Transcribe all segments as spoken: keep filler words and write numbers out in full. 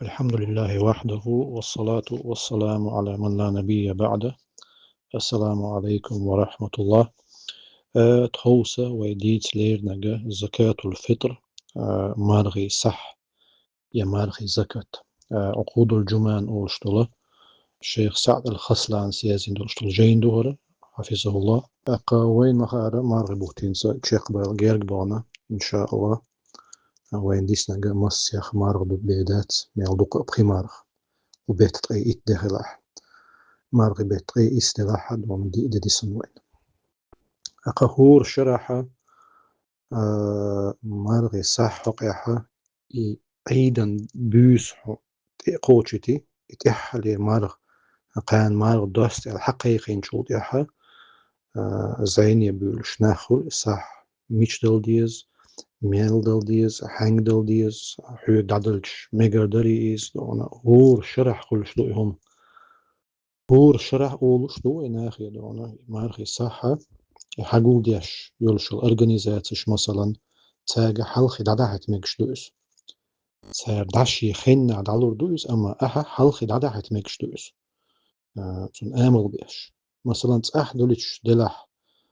الحمد لله وحده، والصلاة والسلام على من لا نبي بعده. السلام عليكم ورحمة الله. Э, тховса вай дийца леринарг закатул-фитр, э, маргӀий сахь, е маргӀий закат. Э, Укъудул-Джуман олуш долу, шайх СаӀд ал-Хасланас яздина долуш долу жайна ду хӀара, хьафизахуллахӀ. ТӀаккха вайна ма хаара, маргӀий бутт хӀинца чекхбала герга бахана, иншааллахӀ. Вайна диснарг массех маргӀа ду бен дац, мел дукха а пхи маргӀа. Кху бетта ткъе итт де хилахь. МаргӀий бетта ткъе исс делахь а, дуьйна диъ де дисна вайна. ТӀаккха хӀора шарахь, а, маргӀий сахь хьокъехь, и Ӏийдан буьйса хьо тӀе а кхочуьйтий, и тӀаьххьале маргӀа, кхана маргӀа доста аьлла хьакхайкхийначул тӀаьхьа, а, зӀене буьйлуш нах хуьлу и сахь мича дала деза, мел дала деза, хьаьнга дала деза, хьоьга дӀадалча мегар дарий иза, дуьйна, хӀора шарахь хуьлуш ду и хӀума. ХӀора шарахь олуш ду вай нахе, дуьйна, и маргӀий сахь, и хьагулдеш йолуш йолу организацеш, масалан, цаьрга хьалхе дӀадахьийта мегаш ду иза. Цара дӀа шен хеннахь дӀалур ду иза, амма ахьа хьалхе дӀадахьийта мегаш ду иза. А, цунна амал беш. Масалан, цӀахь долуьйтуш делахь,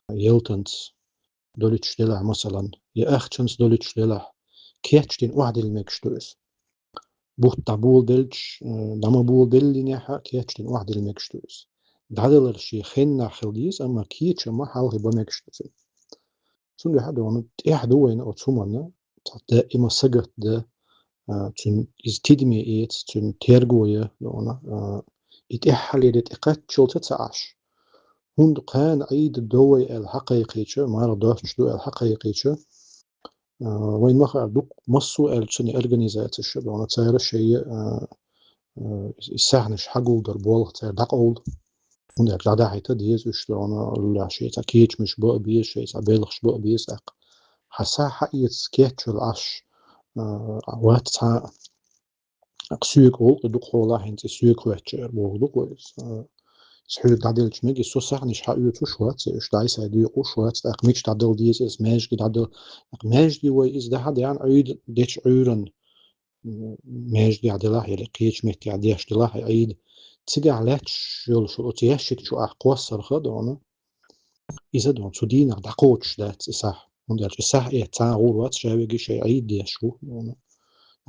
ялтанца долуьйтуш делахь, масалан, я ахчанца долуьйтуш делахь, кечдина охьадилла мегаш ду иза. Бутт дӀаболаделча, э, дӀа ма боладеллинехь а, кечдина охьадилла мегаш ду иза. ДӀадалар шен хеннахь хила деза, амма кечам ма хьалхе бан мегаш ду цуьнан. Цундела, дуьйна, тӀехь ду вайна оцу хӀуманна, цхьа даима сагатдан, а, цуьнан иза тидаме эца, цуьнан терго ян, дуьйна, а, и тӀаьххьале де тӀекхаччалца ца Ӏаш. ХӀунда кхана Ӏийд до вай аьлла хьакхайкхийча, маргӀа доцуш ду аьлла хьакхайкхийча, а, вайна ма хаара, дукха массо а аьлча цуьнан организацеш, дуьйна, цара шайн, а, а, и сахьнаш хьагулдар болх цара дӀакъовла. ХӀунда аьлча дӀадахьийта деза уьш, дуьйна, лулахь шайн цхьа кечамаш бан а беза, шайн цхьа белхаш бан а беза тӀаккха. Хьан сахь хьаэца кечвелла Ӏаш, а, вац цхьа а. ТӀаккха соьга гӀуллакх дукха хьолахь хӀинца, и соьга хоьттучара бохург ду-кх иза. А, иза хьоьга дӀаделча мега, со сахьнаш хьаоьцуш вац, уьш дӀасадоькъуш вац, тӀаккха мича дӀадала деза иза, маьждиге дӀадала. ТӀаккха маьждиге вай иза дӀа-хьа деана, Ӏийд дечу Ӏуьйранна, м, маьждиге делахь, или кхечу меттехь деш делахь и Ӏийд, цигахь лаьтташ йолуш оцу ящик чу ахь кхоссарх, дуьйна, иза, дуьйна, цу дийнахь дӀакхочуш дац и сахь. ХӀунда аьлча и сахь эца цхьа а гӀур вац, ша веги шайн Ӏийд деш ву, дуьйна.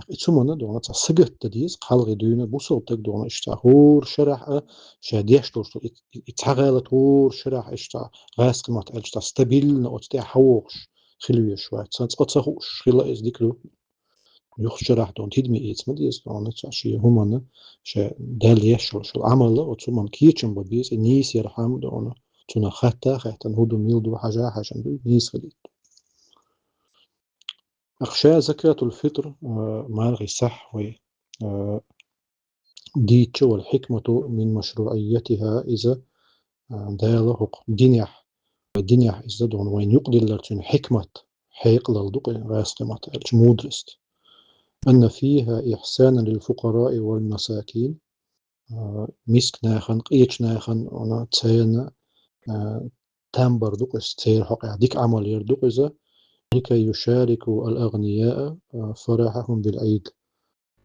И цу хӀуманна, дуьйна, цхьа сагатдан деза, кхалгӀи дуьйна, бусалба стаг, дуьйна, иштта хӀора шарахь а ша деш долуш долу и, и, и цхьа гӀалат хӀора шарахь иштта гӀазкхи маттахь аьлча цхьа стабильно оцу тӀехь хьавогӀуш хила везаш вац. Цхьа цкъа ца хууш хила иза дика ду. Юха шарахь, дуьйна, тидаме эца ма деза, дуьйна, цхьа шен хӀуманна, ша Далла еш йолуш йолу Ӏамал, оцу хӀуманна кечам бан беза, и нийса яр хьама, дуьйна, цунах хатта а хаьттина, хӀун ду, мила ду, хьажа а хьаьжна, дуьйна, нийса хилийта. ТӀаккха ша закатул-фитр, а, маргӀий сахь вай, а, дийцича, вал-хьикмату мин машруӀиййатихӀа, иза, а, Дала хӀокху динехь, динехь иза, дуьйна, вайна юкъадиллар цуьнан хьикмат, хьекъалалла ду-кх и гӀазкхи маттахь аьлча, мудрость. Анна фихӀа ихьсанан лил-фукъараи вал-масакин. А, миска нахана, къечу нахана, дуьйна, царна, а, там бар ду-кх иза, церан хьокъехь дика Ӏамал яр ду-кх иза. Ликай юшарику ал-агънияа, а, фарахьахӀум бил-Ӏийд.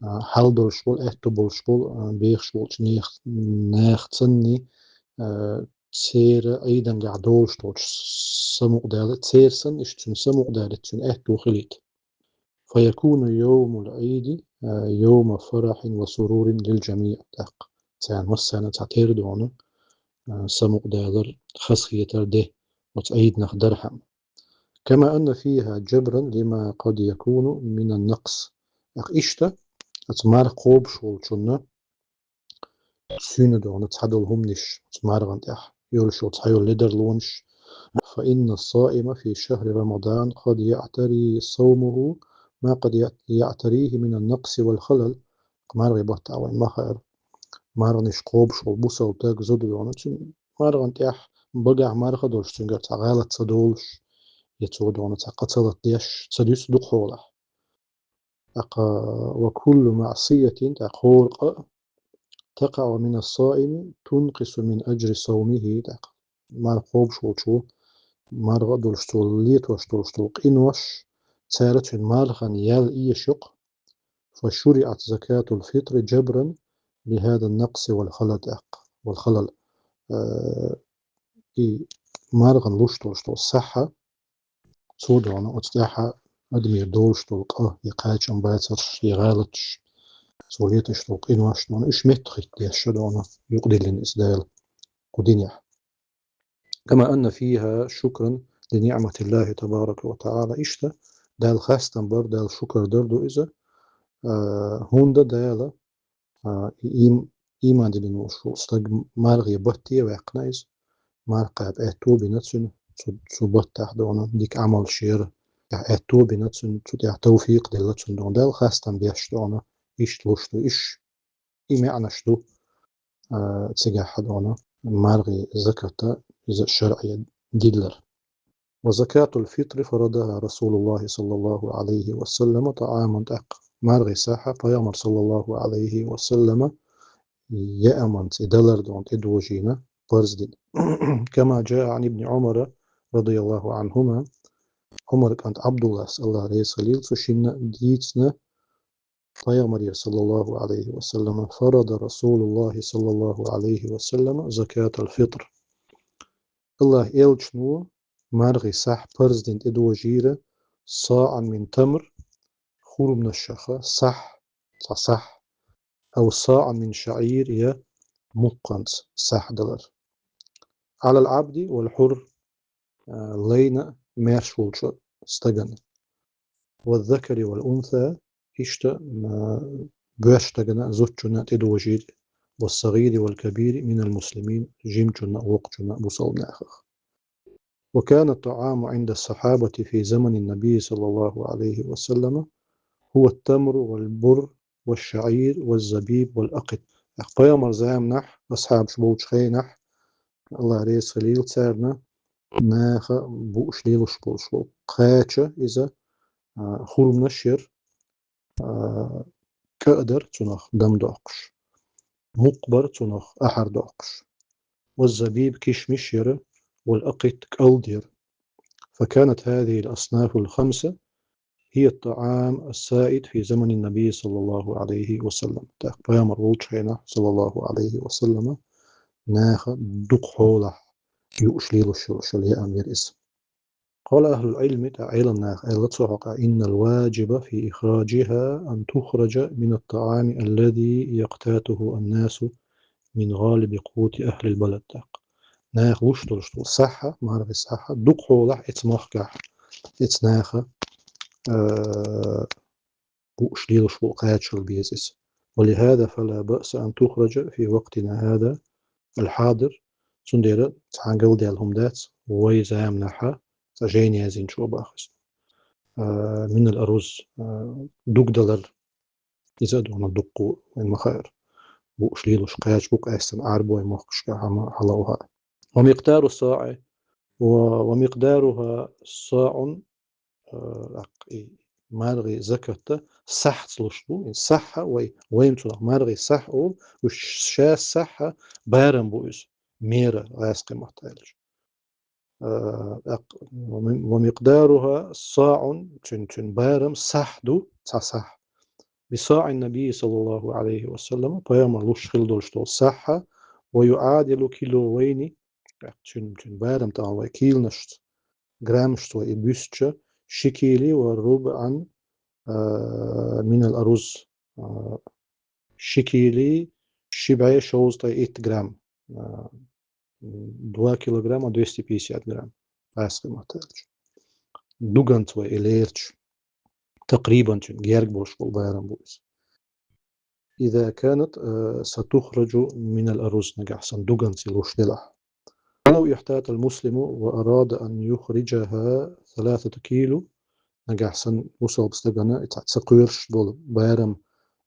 А, хьал долуш болу, аьтто болуш болу, а, бехаш болчу нех-, нах санна, а, церан Ӏийдангахь долуш долчу самукъадала, церан санна иштта цуьнан самукъадалийта, цуьнан аьтто хилийта. Фаякуну йовмул-Ӏийди, а, йовма фарахьин ва сурурин лил-жамиӀ. ТӀаккха царна массарна цхьатерра, дуьйна, а, самукъадалар, хазахетар де оцу Ӏийданах дархьама. Кама анна фихӀа жабран лима къад якуну минан-накъс. ТӀаккха иштта, оцу марха кхобуш волчунна, цуьнан, дуьйна, цхьадолу хӀуманаш, оцу мархана тӀехь йолуш йолу цхьайолу ледарлонаш. Фа инна ас-саима фи шахӀри Рамадан къад яӀтарихӀи савмухӀу ма къад яӀ-, яӀтарихӀи минан-накъси вал-халал. МаргӀи баттахь вайна ма хаара, марханаш кхобуш волу бусалба стаг, зуда, дуьйна, цуьнан мархана тӀехь, багахь марха долуш, цуьнгара цхьа гӀалат ца долуш, я цо, дуьйна, цхьа къа ца латдеш ца дуьсу дукха хьолахь. ТӀаккха, ва куллу маӀсиятин, тӀаккха хӀора къа а, такъаӀу минас-саими тункъису мин ажри савмихӀи, тӀаккха марха кхобуш волчо, марха а долуш, цо летош долуш долу къинош, цара цуьнан мархана ял эшайо-кх, فشرعت زكاة الفطر جبرا لهذا النقص والخلل، والخلل. Э, и маргӀан луш долуш долу сахьа, цо дона оцу тӀехь адамера долуш долу къа, я кхачам бацарш, я гӀалаташ, цо леташ долу къинош дона, уьш меттахӀитта деш ша дона, юкъадиллина иза Дала кху динехь. كما أن فيها شكرا لنعمة الله تبارك وتعالى. Иштта Далла хастам бар, Далла шукар дар ду иза, а, хӀунда Дала, а, и-, им-, иман диллина волуш волу стаг маргӀе батте ваьккхина иза, марха кхаба аьтто бина цуьнан, цу, цу баттахь дона дика Ӏамалш яра, тӀехь аьтто бина цуьнан, цу тӀехь тавфикъ делла цунна дона, Далла хастам беш дона, иштта луш ду уьш. И маьӀнаш ду, а, цигахь хьадона маргӀе заката иза шарӀе диллар. وزكاة الفطر فرضها رسول الله صلى الله عليه وسلم طعاما, тӀаккха маргӀе сахьа Пайхамар, саллаллаху Ӏалайхи ва саллама, яаманца и далар дона тӀедожийна парз дина. كما جاء عن ابن عمر رضي الله عنهما, Ӏумар кӀант Ӏабдуллас, Аллах реза хилийла цу шинна, дийцина, Пайхамарера, саллаллаху Ӏалайхи ва саллама, فرض رسول الله صلى الله عليه وسلم زكاة الفطر. Аллах элчано маргӀе сахь парз дина тӀедожийра, صاعا من تمر, хурманашха сахь, цхьа сахь, أو صاعا من شعير, я мукханца сахь далар. على العبد والحر, а, лайна а, маьрша волчу стагана. والذكر والأنثى, иштта, а, боьрша стагана, зудчунна тӀедожийра, والصغير والكبير من المسلمين, жимачунна а, воккхачунна а бусалба нахах. وكان الطعام عند الصحابة في زمن النبي صلى الله عليه وسلم هو التمر والبر والشعير والزبيب والأقط. Пайхамар заманахь, асхьабаш болчу хенахь, Аллах реза хилийла царна, наха бууш лелош болуш болу кхача иза, а, хурманаш яра, а, кӀа а дара цунах дам доккхуш, мукх бара цунах ахьар доккхуш, والزبيب, кишмиш яра, والأقط, кӀалд яра. فكانت هذه الأصناف الخمسة هي الطعام السائد في زمن النبي صلى الله عليه وسلم. ТӀаккха Пайхамар волчу хенахь, саллаллаху Ӏалайхи ва саллама, наха дукха хьолахь юуш лелош йолуш йолу яам яра иза. قال أهل العلم, тӀаккха Ӏелам наха аьлла цу хьокъехь: إن الواجب في إخراجها أن تخرج من الطعام الذي يقتاته الناس من غالب قوت أهل البلد. ТӀаккха наха луш долуш долу сахьа, маргӀе сахьа, дукха хьолахь эца махкахь, эца наха, а, бууш лелош болу кхачалла беза иза. ولهذا فلا بأس أن تخرج في وقتنا هذا الحاضر. Цундела цхьа галдаьлла хӀума дац вай заманахьа цхьа жайна яздинчо баха иза. А, من الأرز, а, дуг далар, иза а дона дуккха вайн ма хаьара. Бууш лелош кхача бу, къаьстина Ӏарбой мохкашка хьама хьалавха. ومقدار الصاع و-، ومقدارها صاع, а, аккха и маргӀе закатта сахьца луш ду. И сахьа вай, вайна цунах маргӀе сахь олу, уьш ша сахьа барам бу иза, мера гӀазкхийн маттахь аьлча. А, аккха, ومقدارها صاع, цуьнан, цуьнан барам сахь ду, цхьа сахь. بصاع النبي صلى الله عليه وسلم, Пайхамар луш хила долуш долу сахьа, ويعادل كيلوين, цуьнан, цуьнан барам тӀехь вай киланашца, граммашца вай и буьстича, شكيلي وربعا, а, من الأرز, а, ши кили ши бӀе шовзткъе итт грамм, а, два килограмма двести пятьдесят грамм, гӀазкхийн маттахь аьлча. Дуганца вай и лерча, такърибан цуьнан герга болуш болу барам бу иза. إذا كانت, а, ستخرج من الأرز, нагахь санна дуганца и луш делахь. ولو احتاط المسلم وأراد أن يخرجها ثلاثة كيلو, нагахь санна бусалба стагана и цхьа ца кхоьруш болу барам,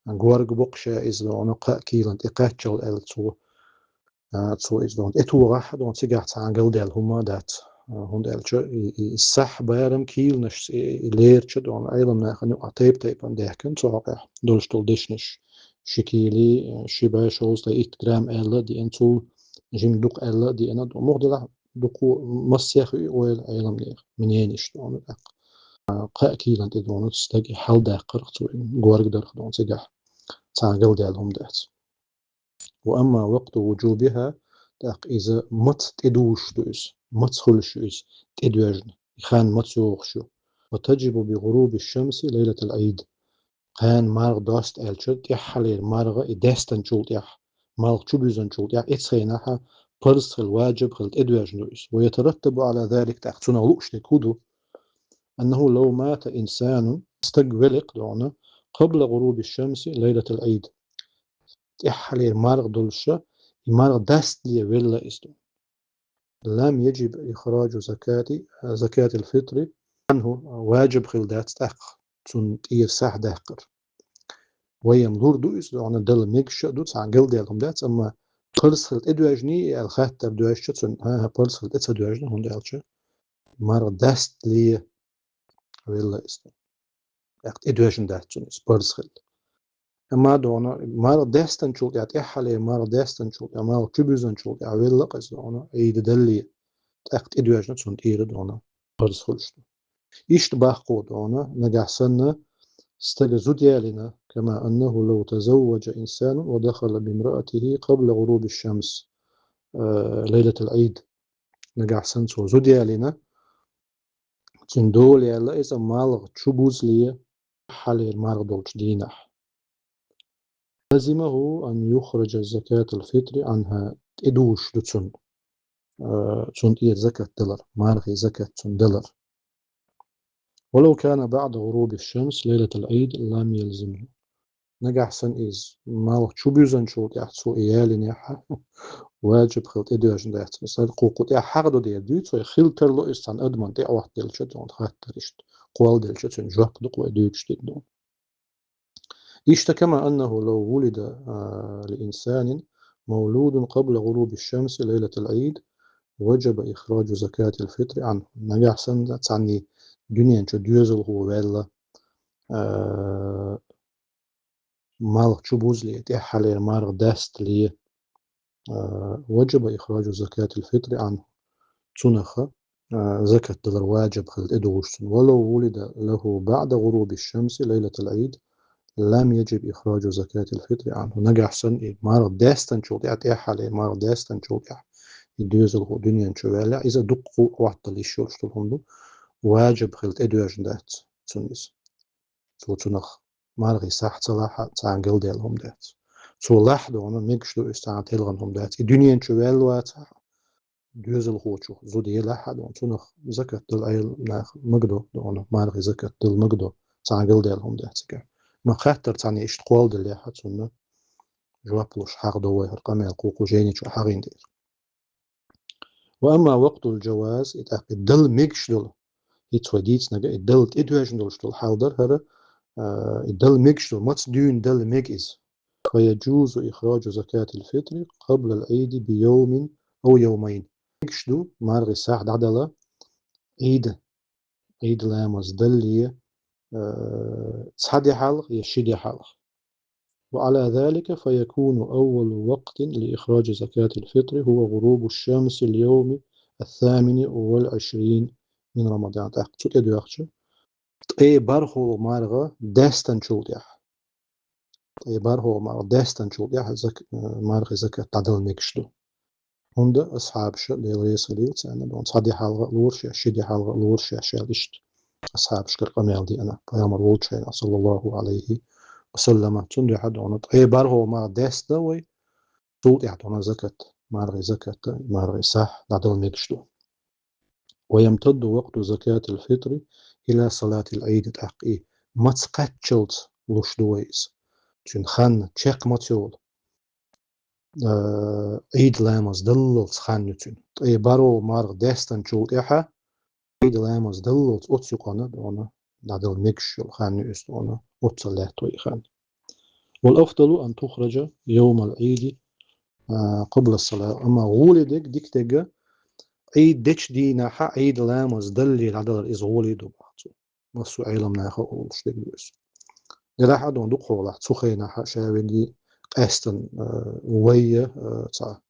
а, горга боккхуш иза дона кхаа килан тӀе кхаччалла аьлла цо, а, цо иза дона тӀетохахь, дона цигахь цхьа галдаьлла хӀума а дац, а, хӀунда аьлча и, и, и сахь барам киланашца и, и лерча дона Ӏелам нахана юкъахь тайп-тайпана даьхкина цу хьокъехь долуш долу дешнаш. Ши кили, а, ши бӀе шовзткъе итт грамм аьлла а деана, цул жима дукха аьлла а деана, дона муха делахь дукха массех а ойла Ӏеламнехан, мненеш дона тӀаккха. кхаъ кийлан тӀе дона стаг и хьалдаккхарх цо, горга дарх дона цигахь, цхьа галдаьлла хӀума дац. وأما وقت وجوبها, тӀаккха иза маца тӀедужаш ду иза, маца хуьлуш ю иза тӀедоьжна, и хан маца йогӀуш ю. وتجب بغروب الشمس ليلة العيد. Кхана марха доста аьлча, тӀаьххьалера марха и даьстанчул тӀехьа, малх чубуьзанчул тӀехьа, эцу хенахьа парз хила, ваджиб хила тӀедоьжна ду иза. ويترتب على ذلك, тӀаккха цунах лууш дерг хӀун ду? أنه لو مات إنسان, стаг великъ дона, قبل غروب الشمس ليلة العيد, тӀаьххьалера марха долуша, и марха дастале велла иза дона. لم يجب إخراج زكاة، زكاة الفطر عنه, ваджиб хила дац тӀаккха цунна тӀера сахь даккхар. Вай-м лур ду иза дона, дала мегаш а ду, цхьа галдаьлла хӀума дац, амма парз хила тӀедоьжний аьлла хаттар доьжча цунна, хӀан-хӀа, парз хила тӀе ца доьжна, хӀунда аьлча марха дастале велла иза дона. ТӀаккха тӀедоьжна дац цунна иза, парз хила. Амма дона марха даьстанчул тӀехьа, тӀаьххьале марха даьстанчул тӀехьа, малх чубуьзанчул тӀехьа велла-кх иза дона, Ӏийда далле, тӀаккха тӀедоьжна цунна тӀера дона, парз хуьлуш ду. Иштта баккхий дона, нагахь санна стага зуда ялийна, كما أنه لو تزوج إنسان ودخل بامرأته قبل غروب الشمس، а, ليلة العيد. Нагахь санна цо зуда ялийна, цуьнан дола яьлла иза малх чубузале, хьалера марха долчу дийнахь. لزمه أن يخرج زكاة الفطر عنها, тӀедужаш ду цунна, а, цунна тӀера закат далар, мархин закат цунна далар. ولو كان بعد غروب الشمس ليلة العيد لم يلزمه. Нагахь санна иза малх чубуьзанчул тӀехьа цо и ялийнехьа, ваджиб хила тӀедоьжна дац. Масала, кху-, кху тӀехь хьагӀ ду дер дуьйцу вай, хила тарло иза цхьана адамна тӀе Ӏоттаделча, дона хаттар иштта, кхолладелча цуьнан жоп ду-кх вай дуьйцуш дерг дона. Иштта كما أنه لو ولد، а, لإنسان مولود قبل غروب الشمس ليلة العيد وجب إخراج زكاة الفطر عنه. Нагахь санна цхьанний дуьнен чу доьзалхо ваьлла, а, малх чубузале, тӀаьххьалера марха дастале, а, وجب إخراج زكاة الفطر عنه. Цунах, а, закат далар ваджиб хила тӀедужаш цунна. ولو ولد له بعد غروب الشمس ليلة العيد لم يجب إخراج زكاة الفطر عنه. Нагахь санна и марха даьстанчул тӀехьа, тӀаьххьале марха даьстанчул тӀехьа и доьзалхо дуьнен чу ваьллехь, иза дуккха а Ӏоттадала йиш йолуш долу хӀума ду, ваджиб хила тӀедоьжна дац цунна иза. Цо цунах мархин сахь ца лахь а, цхьа галдаьлла хӀума дац. Цо лахь а дона, мегаш ду иза, цхьа телхина хӀума дац. И дуьнен чу ваьлла вацахь а, доьзалхочух зуда елахь а дона, цунах закат дала Ӏелам наха магадо дона, мархин закат дала магадо, цхьа галдаьлла хӀума дац цигахь. Ма хаттар цхьанна иштта кхолладеллехь а цунна жоп луш хьагӀ до вай хӀара къамел кху-кху жайни чу хьагӀийна дера. وأما وقت الجواز, и тӀаккха и дала мегаш долу, хӀинца вай дийцинарг, и дала тӀедоьжна долуш долу хьал дара хӀара, а, и дала мегаш долу, маца дуьйна дала мега иза. فيجوز إخراج زكاة الفطر قبل العيد بيوم أو يومين. Мегаш ду мархин сахь дӀадала Ӏийда, Ӏийда ламаз далле, а, цхьа де хьалха я ши де хьалха. وعلى ذلك فيكون أول وقت لإخراج زكاة الفطر هو غروب الشمس اليوم الثامن والعشرين من رمضان. ТӀаккха цу тӀе доьхча, ткъе бархӀалгӀа марха даьстанчул тӀехьа. Ткъе бархӀалгӀа марха даьстанчул тӀехьа зак-, э, мархин закат дӀадала мегаш ду. ХӀунда асхьабаша, Дела реза хуьлийла царна, дона цхьа де хьалха а лоруш я, ши де хьалха а лоруш я аьлла иштта асхьабашкара къамел деана Пайхамар волчу хенахь, саллаллаху Ӏалайхи ва саллама. Цундела дона ткъе бархӀалгӀа марха даьстина вай, цул тӀехьа дона закат, мархин закат, мархин сахь дӀадала мегаш ду. ويمتد وقت زكاة الفطر إلى صلاة العيد, тӀаккха и маца кхаччалц луш ду вай иза. Цуьнан хан чекх маца йолу, а, Ӏийда ламаз даллалц хан ю цуьнан. Ткъе бархӀалгӀа марха даьстанчул тӀехьа Ӏийда ламаз даллалц оццу юкъана дона дӀадала мегаш йолу хан ю иза дона, оццул лаьтта вай и хан. والأفضل أن تخرج يوم العيد، а, قبل الصلاة. Амма гӀоле дерг, дика дерг, Ӏийд дечу дийнахьа Ӏийда ламаз даллалц дӀадалар иза гӀоле ду боху цо. Массо а Ӏеламнаха олуш дерг ду иза. Делахь а дона дукхахьолахь, цу хенахьа ша вегий къаьстина, а, вайя, а, цхьа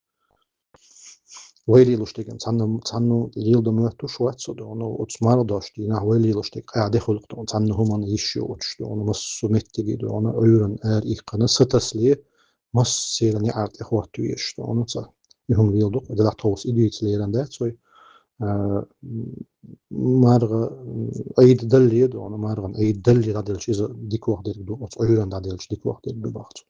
вай лелош дерг цхьанна, цхьанна леладу моттуш вац со, дона, оцу марха деш дийнахь вай лелош дерг къаьхьа де хуьлу, дона, цхьанна хӀуманна йиш йоцуш, дона, массо а меттиге, дона, Ӏуьйранна ара иккхина, сатасале, массеран неӀар тӀе хӀотта везаш, дона, ца. И хӀума леладу-кх, делахь тховса и дийца лерина дац вай. А, м, марха, м, Ӏийд далале, дона, мархана Ӏийд далале дӀаделча иза дикох дерг ду, оцу Ӏуьйранна дӀаделча дикох дерг ду боху цо.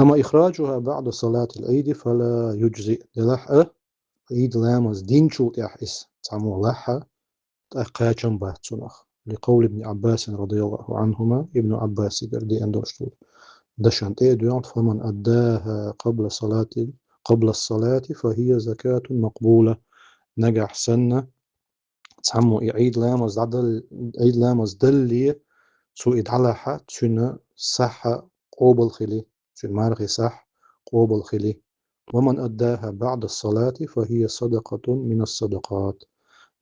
أما إخراجها بعد صلاة العيد فلا يجزئ. Делахь а, Ӏийд ламаз динчул тӀаьхьа иза цхьаммо лахь а, тӀаккха кхачам бац цунах. لقول ابن عباس رضي الله عنهما, Ибн Ӏаббасигара деана долуш долу дашна тӀе а доьгӀна: فمن أداها قبل صلاة، قبل الصلاة فهي زكاة مقبولة. Нагахь санна цхьаммо и Ӏийд ламаз дӀадал-, Ӏийд ламаз далале, цо и дӀалахь а, цуьнан сахь а къобал хили, цуьнан мархин сахь а къобал хили. ومن أداها بعد الصلاة فهي صدقة من الصدقات.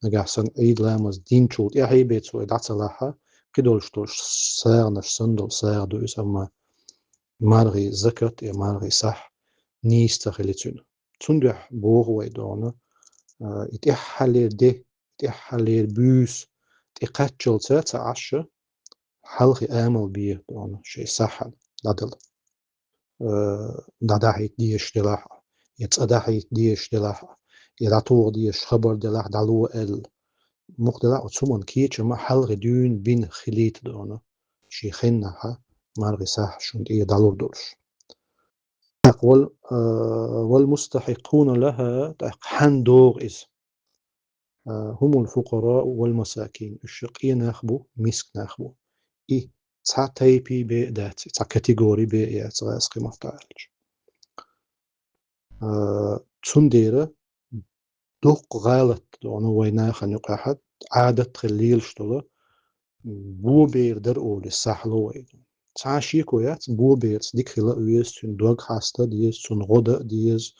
Нагахь санна Ӏийд ламаз динчул тӀаьхьа бен цо и дӀа ца лахь а, кхидолуш долуш сагӀанаш санна долу сагӀа ду иза, амма мархин закат я мархин сахь нийса ца хили цуьнан. Цундела боху вай, дона, а, и тӀаьххьалера де, и тӀаьххьалера буьйса тӀекхаччалца ца Ӏаш, хьалхе амал бе, дона, шайн сахьана дӀадала. Э, дӀадахьийта дезаш делахь а, я цӀа дахьийта дезаш делахь а, я дӀатоха дезаш хабар делахь, дӀало аьлла. Муха делахь а, оцу хӀуманна кечам а хьалхе дуьйна бина хилийта, дона, шен хеннахь а мархин сахь шуна тӀера дӀалур долуш. ТӀаккха вал-, а, والمستحقون لها, тӀаккха хьанна догӀу иза? А, هم الفقراء والمساكين, уьш къен нах бу, мискан нах бу. И цхьа тайпа бен а дац, цхьа категори бен а яц, гӀазкхийн маттахь аьлча. А, цундела дуккха гӀалат, дона, вай нахана юкъахь Ӏадат хила лелаш долу, бо бер дара олий сахьло вай. Цхьа а шеко яц, бо берца дика хила а веза, цуьнан дог хьаста а деза, цунна гӀо дан а деза,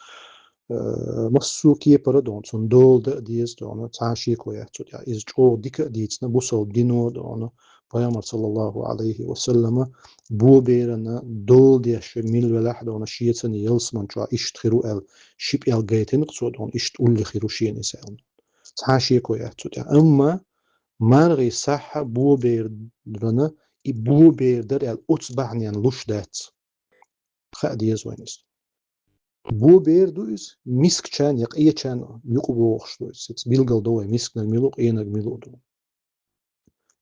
э, массо а кепара, дона, цунна дола дан а деза, дона, цхьа а шеко яц цу тӀехь. Иза чӀогӀа дика а дийцина бусалба дино, дона, Пайхамар, саллаллаху Ӏалайхи ва саллама, бо берана дола деш мила велахь, дона, шеца ялсаман чохь иштта хир ву аьлла, ши пӀелг гайтина-кх цо, дона, иштта уллехь хир ву шена иза аьлла. Цхьа а шеко яц цу тӀехь. Амма мархин сахь а бо берана, и бо бер дара аьлла, оцу бахьаненна луш дац. Хаа деза вайна иза. Бо бер ду иза, мискачарна я къечарна юкъа богӀуш ду иза. Иза билгал до вай, мисканиг мила ву, къениг мила ву, дона.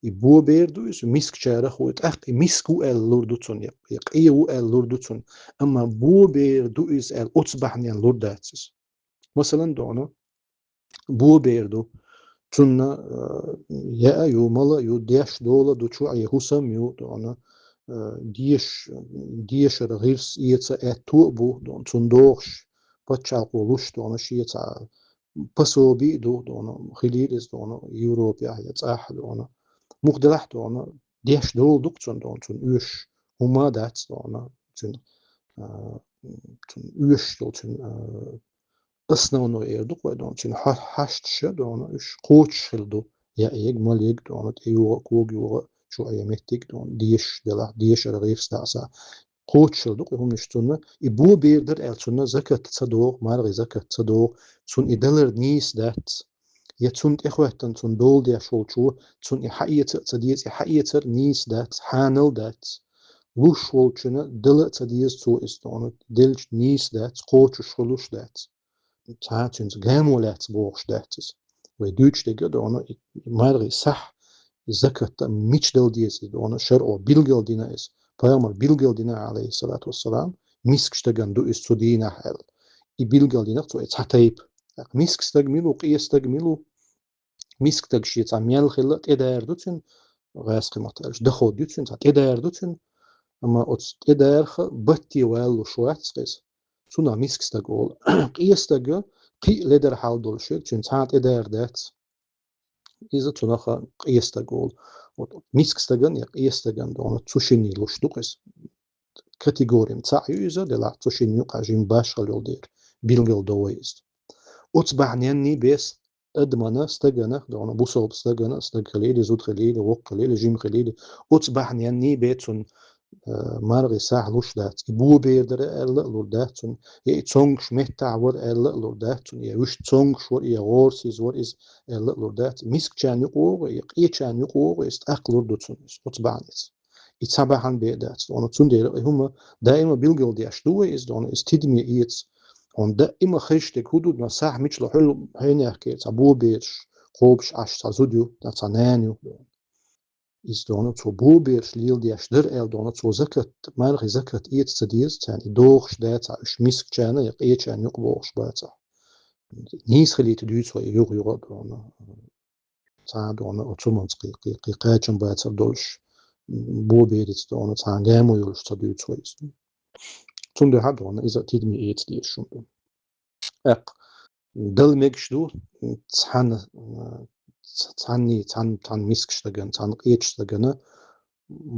И бо бер ду иза, мискачарах ву, тӀаккха и миска ву аьлла лур ду цунна, я, я къе ву аьлла лур ду цунна. Амма бо бер ду иза аьлла, оцу бахьаненна лур дац иза. Масалан, дона, бо бер ду. Цунна, э, яа ю, мала ю, деш дола ду, чу Ӏе хӀусам ю, дона, э, деш-, дешара гӀирс эца аьтто а бу, дона, цунна догӀуш пачхьалкхо луш, дона, шеца пособи а ду, дона, хилийла иза, дона, Европехь я цӀахь, дона. Муха делахь, дона, деш дола ду-кх цунна, дона, цунна оьшуш хӀума а дац, дона, цуьнан, а, цунна оьшуш долу, цуьнан, а, основной эр ду-кх вай, дона, цуьнан хьа-, хьашташа, дона, уьш кхочуш хила ду, яа ега, мала ега, дона, тӀе йогӀу а, кога йогӀу а, чу Ӏе меттиг, дона, дешаш делахь, дешара гӀирс дӀаса. Кхочуш хила ду-кх и хӀуманаш цунна, и бо бер дара аьлла, цунна закат ца догӀу, мархин закат ца догӀу, цунна и далар нийса дац. Я цунна тӀехӀоьттина, цунна дола деш волчо, цунна и хьаэца а ца деза, и хьаэцар нийса дац, хьанал дац. Луш волчунна дала а ца деза цо иза, дона, делча нийса дац, кхочуш хуьлуш дац. Цхьа а цуьнца гамо лаьцна богӀуш дац иза. Вай дуьйцуш дерг а, дона, и мархин сахь, и закат а мича дала деза иза, дона, шарӀо билгал дина иза. Пайхамар билгал дина, Ӏалайхиссалату вассалам, мискачу стагана ду иза цу дийнахь аьлла. И билгал дина-кх цо и цхьа тайпа. ТӀаккха миска стаг мила ву, къен стаг мила ву? Миска стаг шен цхьа мел хилла тӀедара ду цуьнан, гӀазкхийн маттахь аьлча, доход ю цуьнан, цхьа тӀедара ду цуьнан, амма оцу тӀедараха батте валлуш вац-кх иза. Цунах миска стаг олу. Къен стага кхин а ледара хьал долуш верг, цуьнан цхьа а тӀедара дац. Иза цунах къен стаг олу. Вот миска стаган я къен стаган, дона, цу шинна луш ду-кх иза. Категорин цхьаъ ю иза, делахь цу шинна юкъахь жима башхалла йолу дела, билгал до вай иза. Оцу бахьаненний бен адамана, стагана, дона, бусалба стагана, стаг хилийла, зуда хилийла, воккха хилийла, жима хилийла, оцу бахьаненний бен цунна э, маргӀи сахь луш дац. И бо бер дара аьлла а лур дац цунна, я и цонгаш меттахь вара аьлла а лур дац цунна, я вуьшта цонгаш вара, я гӀорасиз вара иза аьлла а лур дац. Мискачарна юкъа вогӀу, я къечарна юкъа вогӀу, иза тӀаккха лур ду цунна иза, оцу бахьанца. И цхьа бахьана бен дац. Дона цундела и хӀума даима билгалдеш ду вай иза, дона иза тидаме эца. Хьуна даима хезаш дерг хӀун ду, дона сахь мичала хьуьлла хьенехкера, цхьа бо бераш кхобуш Ӏаш, цхьа зуда ю, цхьа нана ю. Иза дона цо бо бераш леладеш дара аьлла, дона цо закат, маргӀи закат эца ца деза царна, и дохуш дацахь, уьш мискачарна я къечарна юкъа бохуш бацахь. Нийса хилийта дуьйцу вай юха-юха а дона. Цхьа а дона оцу хӀуманца кхин, кхин, кхин кхачам бацар долуш, бо берица дона цхьа а гамо йолуш ца дуьйцу вай иза. Цундела дона иза тидаме эца дезаш хӀума ду. ТӀаккха дала мегаш ду цхьана, ц-, цхьанний, цхьана, цхьана мискачу стагана, цхьана къечу стагана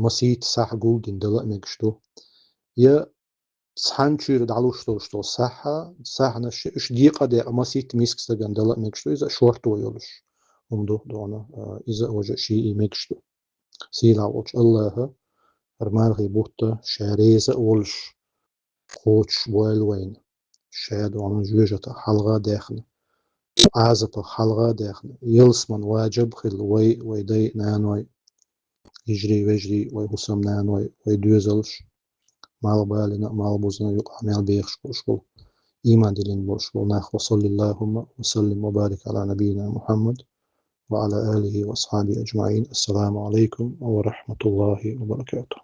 масийтта сахь гулдина дала а мегаш ду. Я цхьана чуьра дӀалуш долуш долу сахьа, сахьнаш уьш декъа а декъа масийтта миска стагана дала а мегаш ду, иза шорто йолуш хӀума ду дона, а, иза а важа ший и мегаш ду. Сийлахь волчу АллахӀа хӀара мархий бутт ша реза а волуш кхочуш бойла вайна. Ша дона жоьжахатах хьалха а даьхна, Ӏазапах хьалха а даьхна, ялсаман ваджиб хилла вай, вай дай, наной, йижарий, вежарий, вай хӀусамнаной, вай доьзалш, малхбалина а, малхбузина а юкъахь мел бехаш болуш болу, иман диллина болуш болу нах. Ва саллиллахумма ва саллим ва барик Ӏала набийина Мухьаммад ва Ӏала алихи ва асхьабихи аджмаӀин. Ассаламу Ӏалайкум ва рахьматуллахи ва баракатух.